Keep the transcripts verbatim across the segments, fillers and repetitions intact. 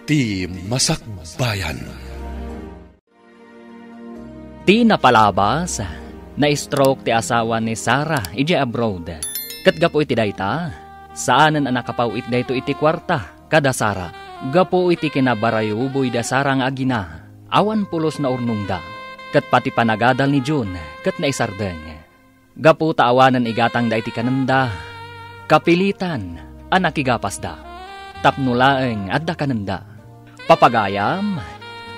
Ti Masakbayan. Ti napalabas, na-stroke ti asawa ni Sarah idiay abroad. Ket gapu iti dayta, saanen a nakapaw-it daytoy iti kuarta kada Sarah. Gapu iti kinabarayuboy da Sarah nga agina, awan pulos naurnongda, ket pati panagadal ni June ket naisardeng. Gapu ta awanen igatangda iti kanenda, kapilitan a nakigapasda. Tapno laeng adda kanenda. Papagayam,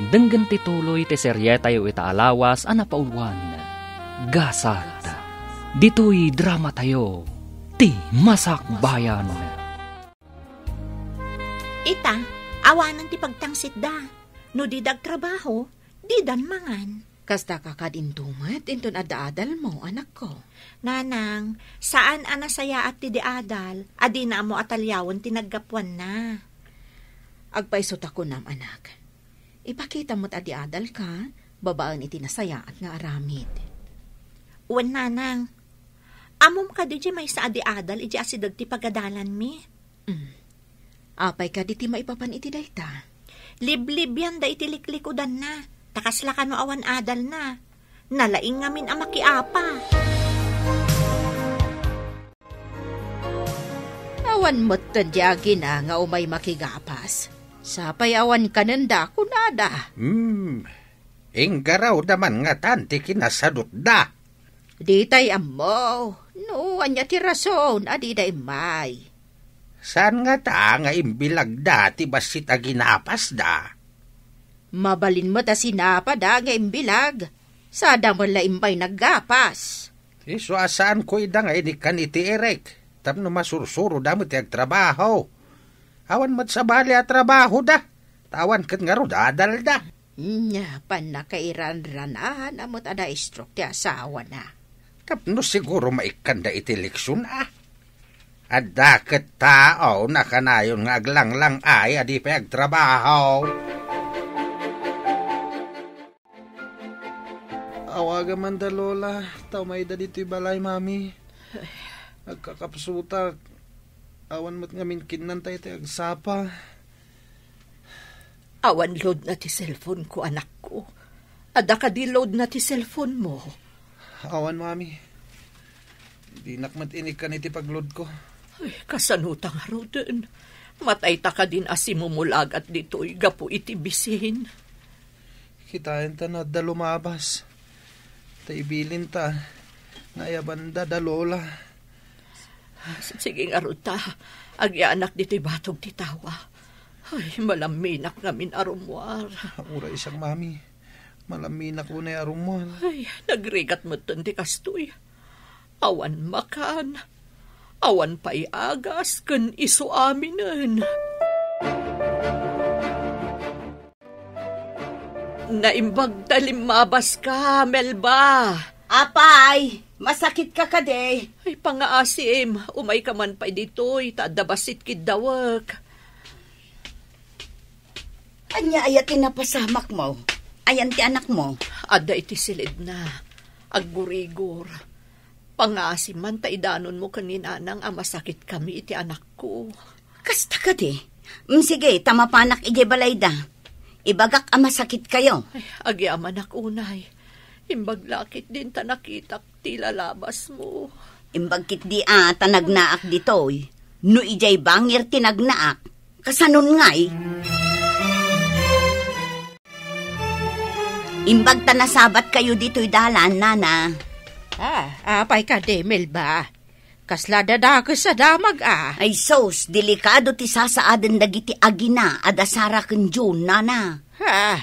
denggen ti tuloy ti serietayo ita a lawas a napauluan, Gasat. Ditoy dramatayo, Ti Masakbayan. Ita, awanen ti pagtangsitda. No dida agtrabaho, didan mangan. Kasta ka kadinto met inton adda adalmo, anakko. Nanang, saan a nasayaat ti di adal, a dina ammo a taliawen ti naggapuanna. Agpayso ta kunam, anak. Ipakita met a di adalka, babaen iti nasayaat nga aramid. Wen, nanang. Ammom kadi diay maysa a di adal idiay asideg ti pagadalanmi? Mm. Apay kadi ti maipapan iti dayta? Liblibianda iti liklikudanna, ta kasla kano awan adalna. Nalaing ngamin a makiapa. Awan metten diay agina nga umay makigapas. Sapay awan kanenda, kunada. Hmm, inggarawda man ngatan ti kinasadutda. Ditay ammo, no ania ti rason a dida immay. Saan ngata nga imbilagda ti bassit a ginapasda? Mabalin met a sinapada nga imbilag, sada met la immay naggapas. Isu a saanko ida nga inikkan iti irek, tapno masursuroda met ti agtrabaho. Awan met sabali a trabahoda, ta awan ket ngarud adalda. Nya, pannakairanranan a met a na-stroke ti asawana. Tapno siguro maikkanda iti leksion, a. Adda ket tao nakanayon nga aglanglang-ay a di pay agtrabaho. Awagam man da Lola, ta umayda ditoy balay, Mami. Agkakapsutak. Awan met ngamin kinnanta iti agsapa. Awan loadna ti cellphone ko, anakko. Adda kadi loadna ti cellphone mo? Awan, Mami. Dinak met inikkan iti pagload ko. Ay, kasano ta ngaruden? Matay ta kadin a simumulagat ditoy gapu iti bisin. Kitaenta no adda lumabas. Ta ibilinta nga ayabanda da Lola. Sige ngarud ta, agyaanak ditoy batog ti tawa. Ay, malamminak ngamin a rummuar. Uray siak, Mami. Malamminak unay a rummuar. Ay, nagrigat metten ti kastoy. Awan makan, awan pay agas ken isu aminen. Naimbag ta limmabaska, Melba. Apay, masakitka kadi? Ay, pangaasim, umayka man pay ditoy, ta adda bassit kiddawek. Ania aya ti napasamakmo? Ayan ti anakmo? Adda iti silidna. Aggurigor. Pangaasim man ta idanonmo ken ni Nanang a masakitkami iti anakko. Kasta kadi? Mm, sige, ta mapanak idiay balayda. Ibagak a masakitkayo. Ay, agyamanak unay. Imbag la ketdin ta nakitak ti lalabasmo. Imbag ketdi a ta nagnaak ditoy. No idiay bangir ti nagnaak, kasanon ngay? Imbag ta nasabatkayo ditoy dalan, Nana. Ah, apay kadi, Melba? Kasla dadakes a damag, a. Ay sus, delikado ti sasaaden dagiti agina a da Sarah ken June, Nana. Ah.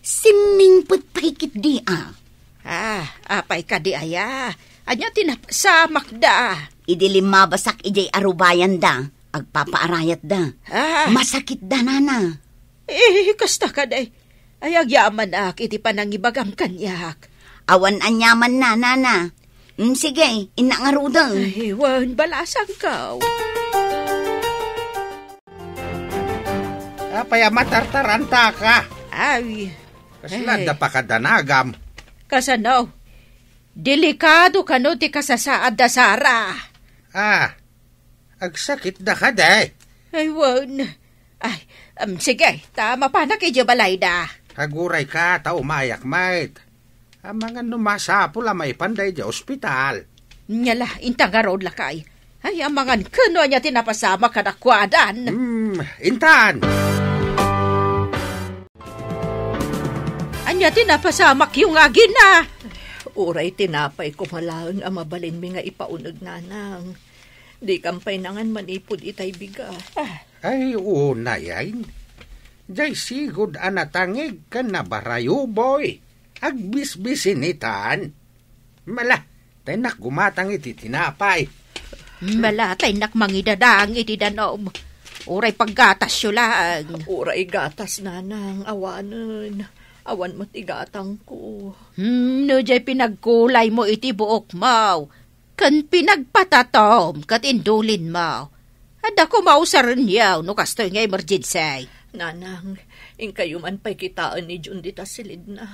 Simmingpet pay ketdi, a. Ah, apay kadi aya? Ania ti napasamakda? Idi limmabasak idiay arubayanda, agpapaarayatda. Ah. Masakitda, Nana. Eh, kasta kadi. Ay, agyamanak iti panangibagam kaniak. Awan aniamanna, Nana. Mm, sige, innak ngaruden. Ay, wen, balasangko. Apay a matartarantaka? Ay. Kasla, eh, adda pakadanagam? Kasano? Delikado kano ti kasasaad da Sarah. Ah, agsakitda kadi? Ay, wen. Ay, em, sige, ta mapanak idiay balayda. Agurayka, ta umayak met. Amangan no masapul a maipan daydiay ospital. Nya la, inta ngarud, lakay. Ay, amangan ken no ania ti napasamak kadakuadan. Hmm, intan! Ania ti napasamakyo nga agina? Uray tinapay koma laeng a mabalinmi nga ipauneg, nanang. Dikam pay nangan manipud itay bigas. Ah. Ay, unay, ay. Jay sigud a natangig ken nabarayuboy. Agbisbisinitan. Mala, ta innak gumatang iti tinapay. Mala, ta innak mangidadang iti danum. Uray paggatasyo laeng. Uray gatas, nanang, awanen. Awan met igatangko. Hmm, no jay pinagkulaymo iti buokmo, ken pinagpatatom ket indulinmo. Adda koma usarenyo no kastoy nga emergency. Nanang, inkayo man pay kitaen ni Jun dita silidna.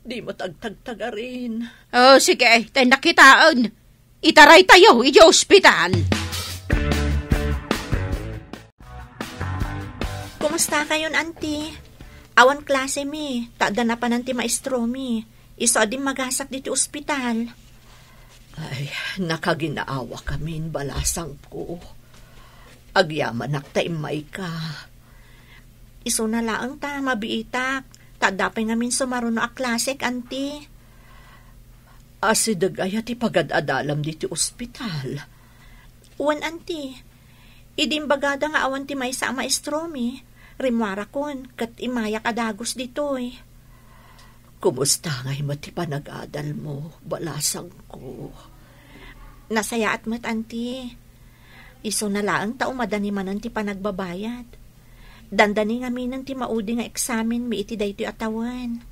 Di met agtagtagarin. Oh, sige, ta innak kitaen. Itaraytayo idiay ospital. Kumusta kayon, Auntie? Awan klase mi, ta adda napanan ti maestro mi. Isu a dimmagasak ditoy ospital. Ay, nakaginaawa kamin, balasangko. Agyamanak ta immayka. Isuna laeng ta mabiitak, ta adda pay ngamin sumaruno a klasek, Auntie. Asideg aya ti pagad-adalam ditoy ospital? Wen, Auntie. Idi imbagada nga awan ti maysa a maestromi, rimmuarakon ket immayak a dagus ditoy. Kumusta ngay met ti panagadalmo, balasangko? Nasayaat met, Auntie. Isuna laeng ta umadani manen ti panagbabayad. Dandani ngaminen ti maudi nga eksamenmi iti daytoy a tawen.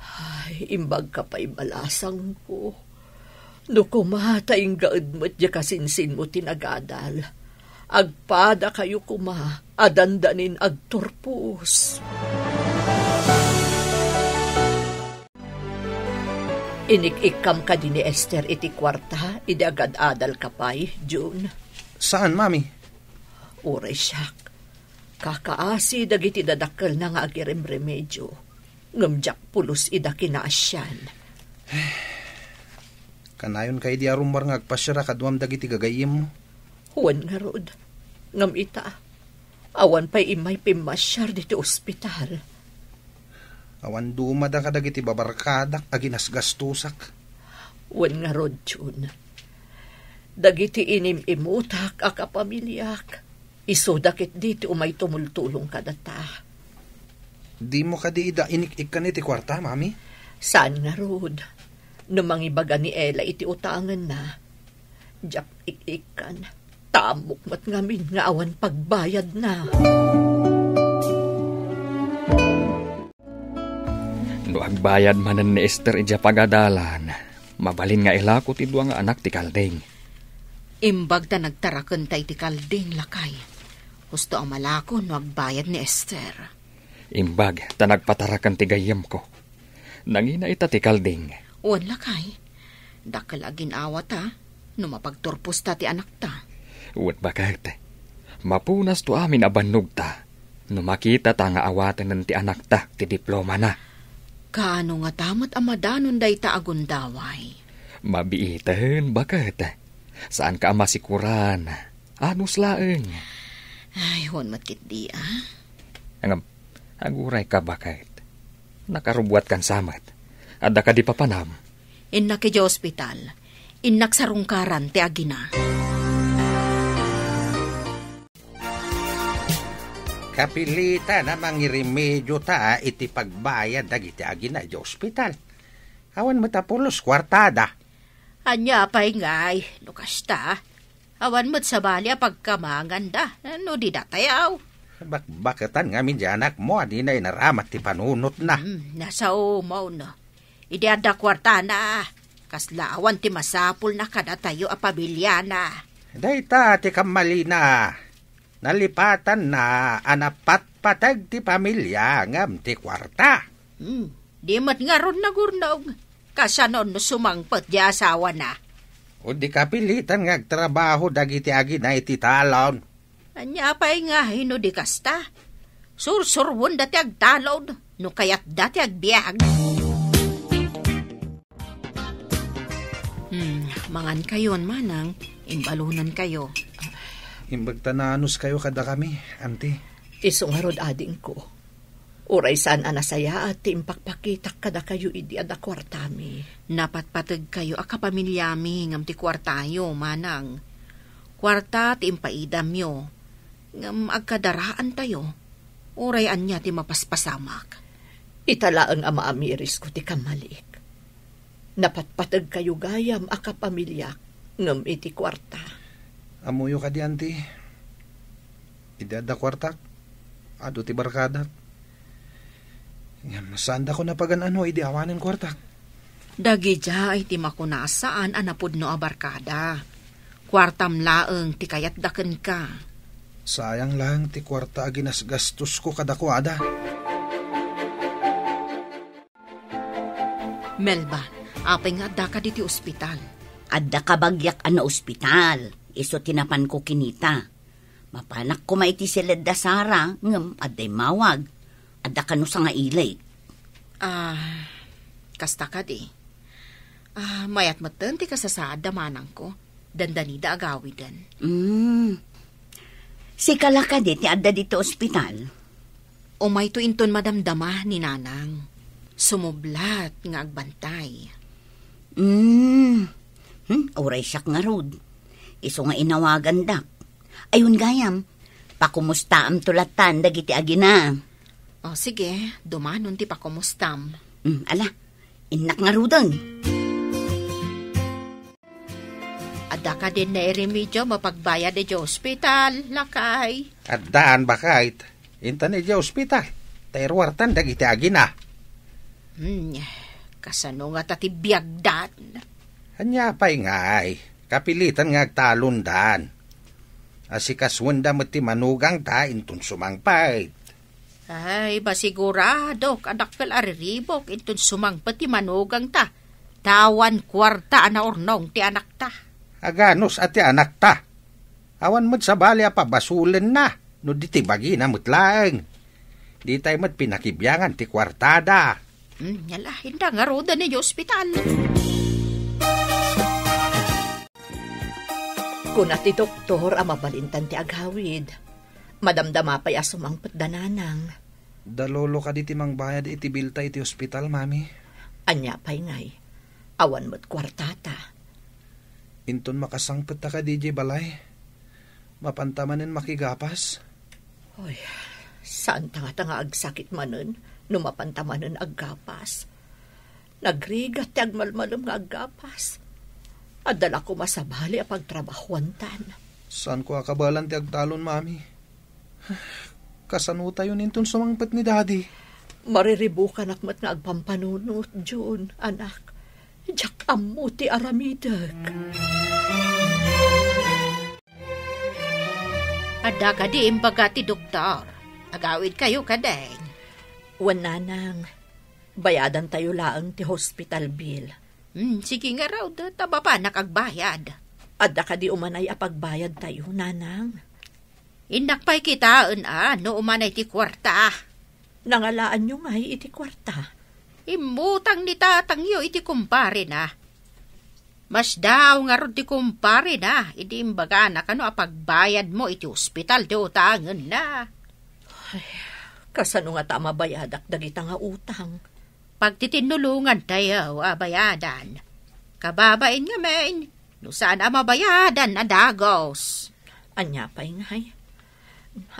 Ay, imbagka pay, balasangko. No koma ta inggaed met diay kasinsinmo ti nagadal, agpadakayo koma a dandanin agturpos. Inik-ikkam kadi ni Esther iti kuarta idi agad-adalka pay, Jun? Saan, Mami? Uray siak. Kakaasi dagiti dadakkelna nga agiremremedio, ngem diak pulos ida kinaasian. Kanayon kadi a rummuar nga agpasiar a kaduam dagiti gagayyemmo? Wen ngarud, ngem ita, awan pay immay pimmasiar ditoy ospital. Awan dumada kadagiti babarkadak a ginasgastosak. Wen ngarud, Jun. Dagiti inim-imutak a kapamiliak, isuda ketdi ti umay tumultulong kadata. Dimo kadi ida inik-ikkan iti kuarta, Mami? Saan ngarud. No mangibaga ni Ella iti utangenna, diak ik-ikkan. Ta ammok met ngamin nga awan pagbayadna. No agbayad manen ni Esther idiay pagadalan, mabalin nga ilako ti dua nga anak ti kalding. Imbag ta nagtarakenta iti kalding, lakay. Husto a malako no agbayad ni Esther. Imbag ta nagpataraken ti gayyemko. Nangina ita ti kalding. Wen, lakay. Dakkel a gin-awata no mapagturposta ti anakta. Wen, baket. Mapunasto amin a bannogta no makitata nga awatenen ti anakta ti diplomana. Kaano ngata met a madanon dayta a gundaway? Mabiiten, baket. Saanka a masikuran. Anus laeng. Ay, wen met ketdi, a. Ngem, agurayka, baket. Nakarubuatkan sa met. Adda kadi papanam? Innak idiay ospital. Innak sarungkaran ti agina. Kapilitan a mangiremedio ta iti pagbayad dagiti agina idiay ospital. Awan met a pulos kuartada. Ania pay ngay, no kasta? Awan met sabali a pagkamanganda, no di datayaw. Bakbaketan ngamin ti anakmo a dina inaramat ti panunotna. Hmm, nasaumaw no. Idi adda kuartana, kasla awan ti masapulna kadatayo a pamiliana. Dayta ti kammalina. Nalipatanna a napatpateg ti pamilia ngem ti kuarta. Hmm, di met ngarud nagurnog. Kasano no sumangpet ti asawana? O di kapilitan nga agtrabaho dagiti agina iti talon. Ania pay nga, no di kasta? Sursurwenda ti agtalod no kayatda ti agbiag. Hmm, mangankayon, manang, imbalonankayo. Imbag ta naanuskayo kadakami, anti. Isu ngarud, adingko. Uray saan a nasayaat ti impakpakitak kadakayo idi adda kuartami. Napatpategkayo a kapamilyami ngem ti kuartayo, manang. Kuarta ti impaidamyo, ngem agkadaraantayo. Uray ania ti mapaspasamak. Ita laeng a maamirisko ti kammalik. Napatpategkayo gayam a kapamiliak ngem iti kuarta. Ammoyo kadi, anti? Idi adda kuartak, adu ti barkadak. Ngem saandakon a pagan-ano idi awanen kuartak. Dagidiay ti makuna a saan a napudno a barkada. Kuartam laeng ti kayatda kenka. Sayang laeng ti kuarta a ginasgastosko kadakuada. Melba, apay nga addaka ditoy ospital? Adda kabagiak a naospital, isu ti napanko kinita. Mapanak koma iti siled da Sara, ngem adda immawag. Adda kano sangailik. Ah, kasta kadi. Ah, mayat metten ti kasasaad da manangko. Dandanida agawiden. Mm. Sika la kadi ti adda ditoy ospital? Umayto inton madamdama ni Nanang. Sumublat nga agbantay. Mm. Hmm, uray siak ngarud. Isu nga inawagandak. Ayun gayam, pakumustaamto latan dagiti agina. O, sige, dumanon ti pakumustam. Hmm, ala, innak ngaruden. Adda kadin nairemedio mapagbayad idiay ospital, lakay? Addaan, baket. Intan idiay ospital, ta iruartan dagiti agina. Hmm, kasano ngata ti biagdan? Ania pay ngay, kapilitan nga agtalondan. Asikasuenda met ti manugangta inton sumangpet. Ay, masiguradok a dakkel a riribuk inton sumangpet ti manugangta, ta awan kuarta a naurnong ti anakta. Aganus a ti anakta. Awan met sabali a pabasolenna no di ti bagina met laeng. Ditay met pinakibiangan ti kuartada. Hmm, ala, inda ngaruden idiay ospital. Kuna ti doktor a mabalintan ti agawid. Madamdama pay a sumangpet da Nanang. Da Lolo kadi ti mangbayad iti bilta iti ospital, Mami? Ania pay ngay? Awan met kuartata. Inton makasangpet ta kadi idiay balay, mapanta manen makigapas? Oy, saanta ngata nga agsakit manen no mapanta manen aggapas. Nagrigat ti agmalmalem nga aggapas. Adda la koma sabali a pagtrabahuantan. Saanko a kabaelan ti agtalon, Mami. Kasanotayon inton sumangpet ni Daddy? Mariribukanak met nga agpampanunot, Jun, anak. Diak ammo ti aramidek. Adda kadi imbaga ti doktor? Agawidkayo kadin? Wen, Nanang. Bayadantayo laeng ti hospital bill. Hmm, sige ngarud, ta mapanak agbayad. Adda kadi umanay a pagbayadtayo, Nanang? Innak pay kitaen a no umanay ti kuarta. Nangalaanyo ngay iti kuarta? Immutang ni tatangyo iti kumparena. Masdaaw ngarud ti kumparena idi imbagana kano a pagbayadmo iti ospital ti utangenna. Ay, kasano ngata a mabayadak dagita nga utang? Pagtitinnulongantayo a bayadan. Kababain ngamin, no saan a mabayadan a dagus. Ania pay ngay?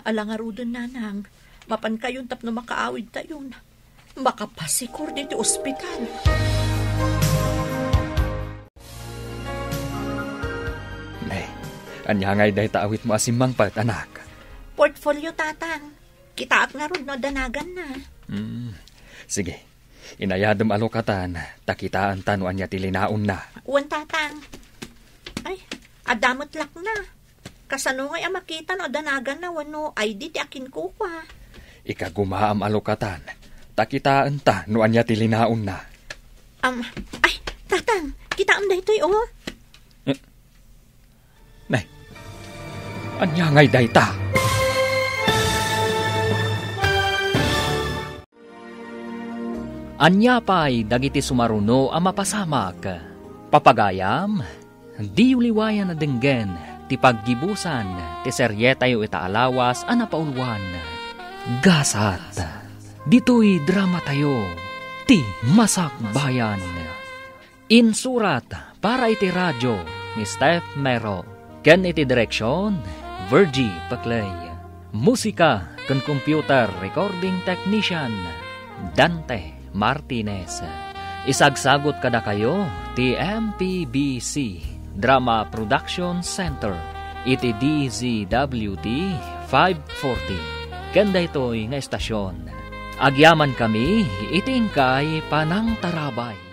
Ala ngaruden, Nanang, mapankayon tapno makaawidtayon. Makapasikor ditoy ospital. Ne, ania ngay dayta awitmo a simmangpet, anak? Portfolio, Tatang. Kitaak ngarud no adda naganna. Hmm, sige. Inayadem a lukatan, ta kitaenta no ania ti linaonna. Wen, Tatang. Ay, adda met lakna. Kasano ngay a makita no adda naganna wenno I D ti akinkukua? Ikagumaam a lukatan, ta kitaenta no ania ti linaonna. Am, ay, Tatang, kitaem daytoy, oh. Eh, ne, ania ngay dayta? Ania pay dagiti sumaruno a mapasamak? Papagayam, diyo liwayan a denggen ti paggibusan ti serietayo ita a lawas a napauluan. Gasat, ditoy dramatayo, ti Masakbayan. Insurat para iti radio ni Steph Mero, ken iti direksion, Virgie Paclay. Musika ken computer recording technician, Dante Martinez. Isagsagut kadakayo ti M P B C Drama Production Center iti D Z W T five forty. Ken daytoy nga estasion, agyamankami iti inkay panangtarabay.